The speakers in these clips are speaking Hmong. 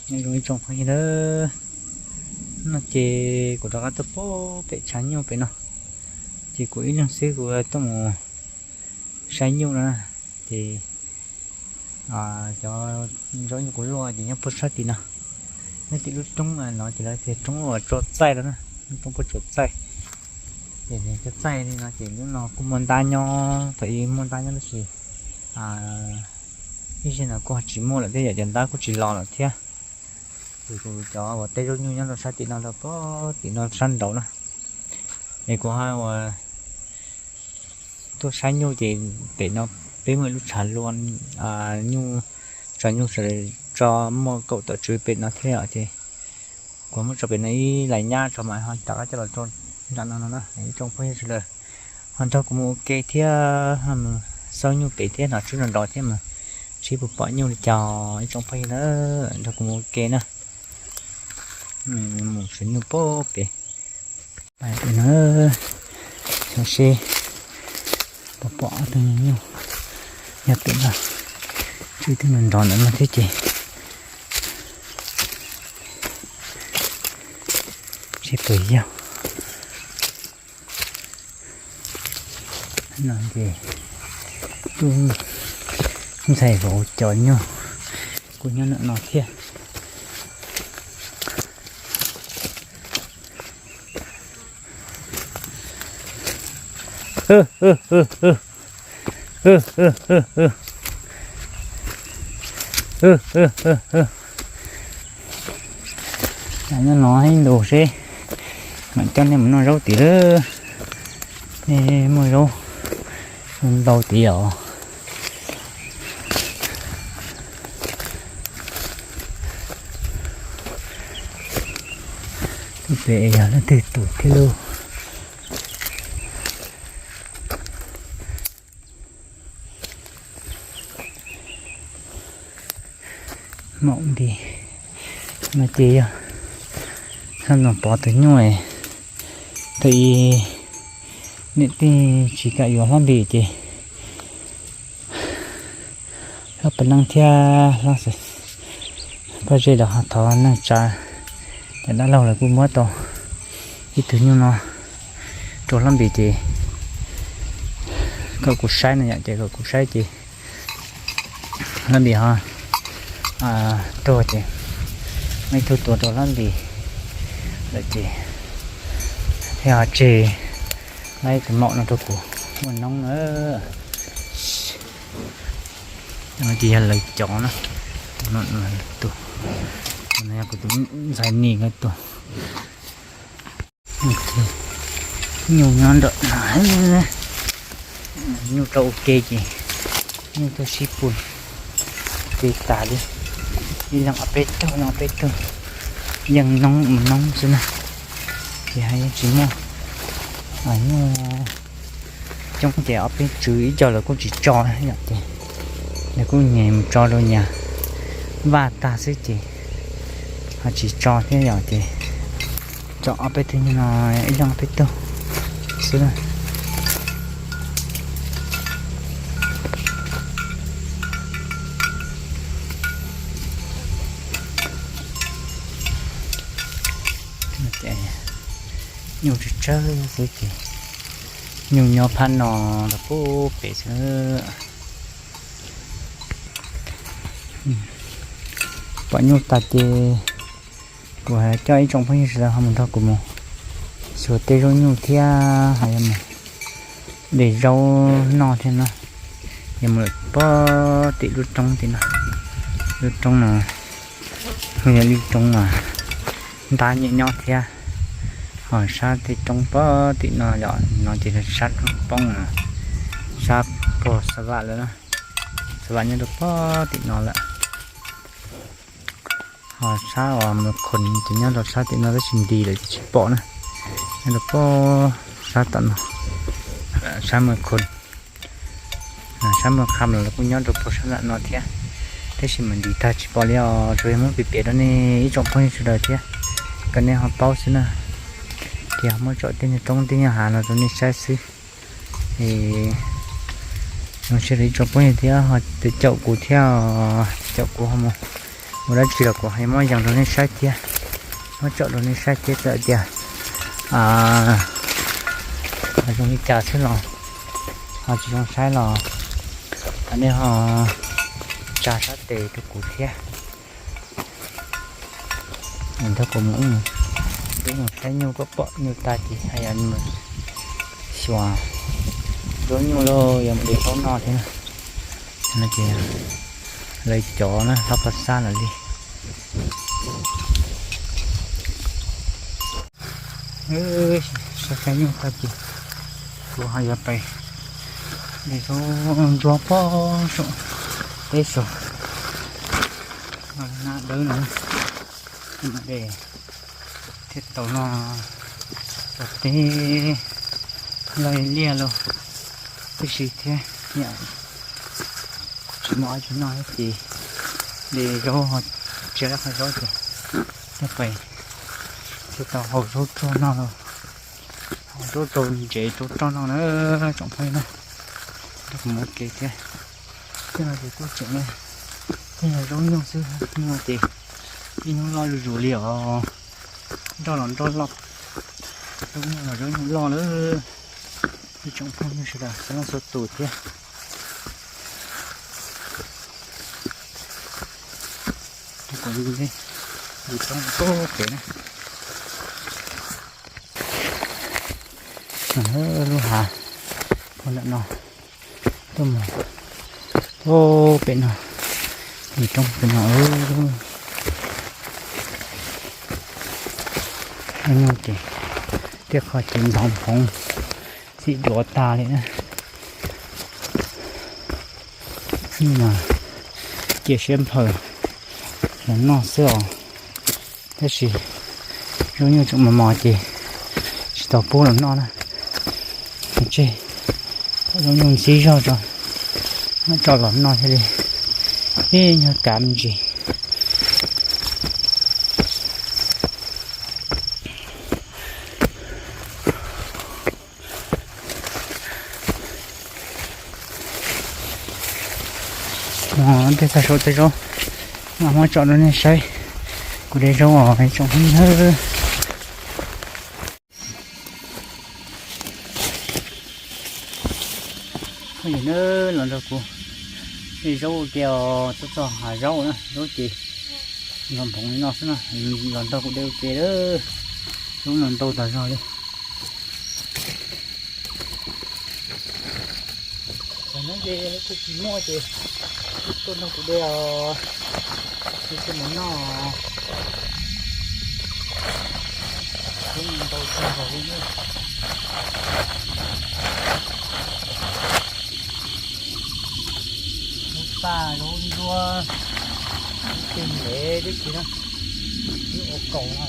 Nyob zoo ib tsoom phooj ywg na, no ces kuv rov qab tuaj pem tshav nyuj pem no, ces kuv ib leeg xwb kuv tuaj mus saib nyuj no na. Ces cov zaub nyuj kuv luaj ces nyob puag sab tim no, nyob tim lub roob no ces lawv tias roob uas tsua txaij no na, lub roob puag tsua txaij. Ces tsua txaij li no ces lub no kuj muaj ntab nyob, thaum ub muaj ntab nyob tab sis ib zaug no kuj tsis muaj lawm thiab, yam cov ntab kuj tsis los lawm thiab. Ces kuv cov uas teb zaub nyuj nyob rau sab tim no rau puag tim no sab nraud na. Es kuv ho uas tuaj saib nyuj ces pem no peb muaj ib lub tshav lua nyuj, tso nyuj sawv daws tso muaj kaum tawm tswv pem no thiab os. Ces kuv muab tso pem no ib lais nyab tso mas ho rov qab coj los rau nram no no na. Ib tsoom phooj ywg sawv daws ho nrog kuv mus ua ke thiab, mus xauj nyuj pem thiab hnov tswb nrov nrov thiab mas seb puas pom nyuj li cas. Ib tsoom phooj ywg na, nrog kuv mus ua ke na. Mus saib nyuj puag pem na, xyov seb puas pom ob tug nyuj nyob pem no. Tswb twb nrov nrov ntawm no thiab ces seb puas yog. No ces tub ntxhais vauv cov nyuj kuj nyob ntawm no thiab. Nyob no ib ntus seb mam coj nej mus noj zaub tid lawm. Nej muaj zaub ntau tid os. Twb pem yog leej twg tus thiab lauj. Maum nti no ces yog hab no pov tus nyuj, thaum ub niam tij tsis kam yuav hlob npis ces hlob pov leej thiab hlob pob zeb lawv ho thov neej tsa, ces dab laug lawv kuj muab tau ib tug nyuj no rau hlob npis ces kom kuv saib no yom, ces kom kuv saib ces hlob npis ho tuag ces muaj ib tug tuav rau hlob npis lawm ces thiaj ho tseg ib tug maum no rau kuv ua noob na. Ces yog lawv cov na, tus no, tus no yog kuv tus ntxhais nis nkawd tus. Nyuj nyob nram no, nyuj rau ua ke ces nyuj tuaj sib pus ua ke tas li, ib leeg ob peb tug, ib leeg ob peb tug, yeej noob mus noob xwb na, ces ho yeej tsis muaj nyuj coob ces ob peb tswv ib co lawv kuj tsis tso yom, ces lawv kuj nyem mus tso rau nyuag vaj tag xwb ces ho tsis tso thiab yom, ces tso ob peb tug nyuj no, ib leeg ob peb tug xwb na. Nyuj tsawg tsawg xwb ces nyuj nyob phab no rau puag pem xwb. Pom nyuj tas ces kuv hais coj ib tsoom phooj ywg sawv daws ho mus nrog kuv mus xyuas tej zaub nyuj thiab ho yog mus de zaub noj thiab no. Yog mus lawm puag tim lub roob tim no, lub roob no yog lub roob mas ntab nyiam nyob thiab. Ho sab tej roob puag tim no yom, no ces sab roob poob no, sab puag xav vam lawm na, xav vam nyob rau puag tim no lawm. Ho sab uas mas khoom ces nyob rau sab tim no tab sis nti lawm ces tsis pom na, nyob rau puag sab tom no, sab mas khoom. Sab mas kham los kuj nyob rau puag sab nram no thiab, tab sis mas nti tag tsis pom li os, tsuas yog muab piav piav rau nej ib tsoom phooj ywg sawv daws thiab kom nej ho paub xwb na. Ces ho muab tsom tej nyuag roob tej nyuag hav no rau nej saib xwb. Es zoo siab rau ib tsoom phooj ywg thiab ho caum kuv thiab, caum kuv ho mus Ua dab tsi los kuv ho muab yees rau nej saib thiab, muab tsom rau nej saib thiab txawm tias zoo li cas xwb los ho tsis zoo saib los nej ho tsa sab tes rau kuv thiab. Nrog kuv mus, mus saib nyuj, koj pom nyuj tag ces haj yam mus xyuas zaub nyuj lauj, yuav mus de zaub noj thiab na. No ces lawv cov na hlob pab xab lawm li. Saib saib nyuj tag ces kuv ho yuav pais de zaub ntsuab pog saum teb saum na dawb no, de thiaj tau noj tau teb loj liaj lauj. Tib si thiab, tsis muaj dab tsi noj thiab ces de zaub, tsiav lawm qhov zaub ces thiaj pais, thiaj tau hau zaub rog noj lauj. Hau zaub rau ntsev rau roj noj na tsoom phooj ywg na. Nrog kuv mus ua ke thiab. Tej no ces kuj tseem, tej no zaub nyuj xwb, nyuj ces ib hnub loj zuj zus li os. Nroj los nroj loj, zaub nyuj los zaub nyuj loj lawm. Ib tsoom phooj ywg sawv daws txhua leej txhua tus thiab. Yus roob tuaj pem na, lub hav puag nram no, tuaj mus puag pem no, yus roob pem no. Nyuj ces tej qho ces ntov nphoov xim duav tag li na. Nyuj mas cia siab nphaws los noj xwb os. Tab sis zaub nyuj tseem mos mos ces tsis tau pub los noj na. Tseg zaub nyuj ntxib zog tso, muab tso los noj thiaj li ib nyuag kav me ntsis. Tej txag saum tej zaub no muab tso rau nej saib. Kuv de zaub os tsoom phooj ywg. Phooj ywg na, los nrog kuv de zaub ua ke os, txog txog hav zaub na, zaub ces nphoov nphoov li no xwb na, los nrog kuv de ua ke lawm. Zaub no ntau tas zog li. Tam no ces twb tsis muaj ces tuaj nrog kuv de os, thiaj mus noj. Zaub no ntau tag npaum li na. Zaub paj, zaub ntsuab, zaub tej ntev tib si na, twb ua kaus no.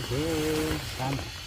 Ces tab mas,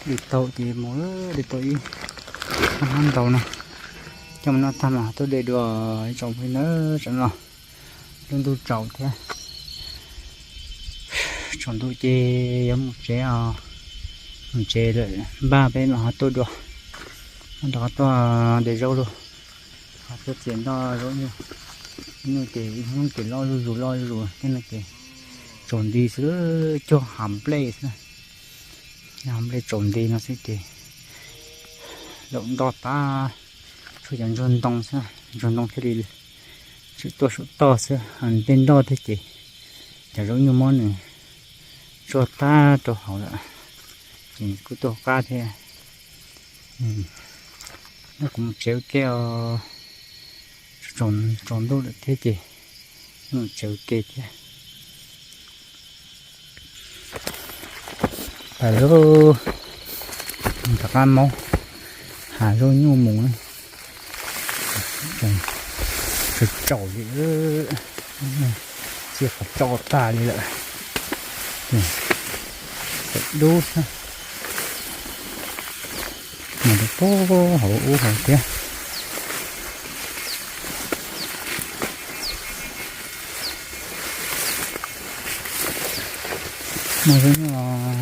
Dim tau ces mus, dim tau ib hnab ntau no, coj mus noj tag mas tuaj de dua ib tsoom phooj ywg na. Tam no lub ntuj tsaus thiab, tsaus ntuj ces yuav mus tsev os, mus tsev lawm, npaj peb mam ho tuaj dua, mam rov qab tuaj de zaub lauj, ho tuaj txiav ntoj zaub nyuj. Zaub nyuj ces ib hnub ces loj zuj zus loj zuj zus thiab no ces tsaus nti xwb, cuag hav nplej xwb, hav nplej tsaus nti no xwb ces laum ntoj tag, tshuav cov ntsuag ntoo xwb, ntsuag ntoo thiaj li tseem tuaj saum toj xwb, tej ntoj thiab ces cov zaub nyuj mob nws tsuag tag rau hauv lawm, ces kuj tuaj qab thiab. Nyob kuv mus tsev ua ke os, tsaus ntuj lawm thiab ces mus tsev ua ke thiab. Pais lauj, rov qab maub hav zaub nyuj mus, tsaus tsaus li, txij qhov tso tag li lawm, tawm dub xwb, mas rau puag hauv ub hauv thiab. Muaj zaub nyuj,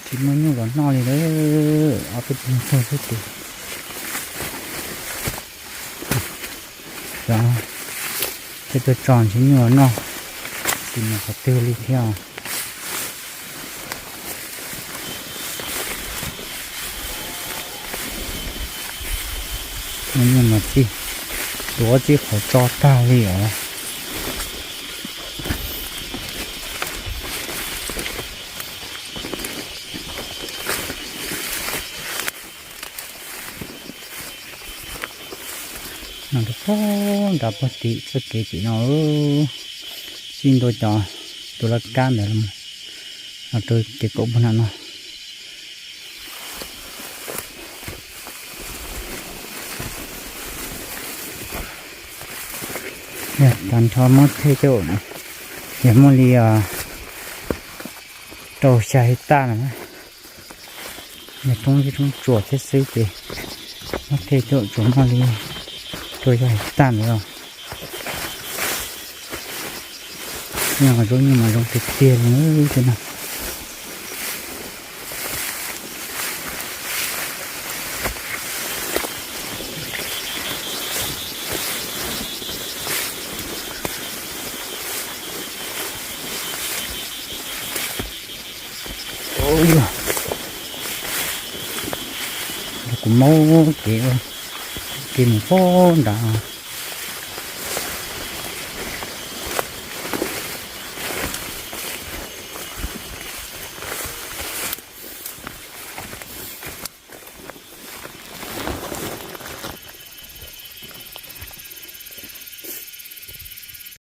tsis muaj nyuj los noj li lawm, ob peb tug ntsuag xwb ces, xyov thiaj tuaj tso ntshe nyuj los noj, tsis mus qhov twg li thiab. Muaj nyuj mas txij, tuav txij qhov tso tag li os. Nrov puag nrad puag tim txoj kev tim no, txij ntua cov tus laj kab ntawd los rau kev kaum puag nram no. Yog tag nrho muab thej coj, yog muaj li rau xya hais taj no na. Yog roob zeb roob tsuas thiab xwb ces muab thej coj tsuas muaj li rau xya hais taj ntawd os. Nyob zoo, nyob mas zoo tiag tiag li tej no. Kuv maub kev, kev mus puag nrad.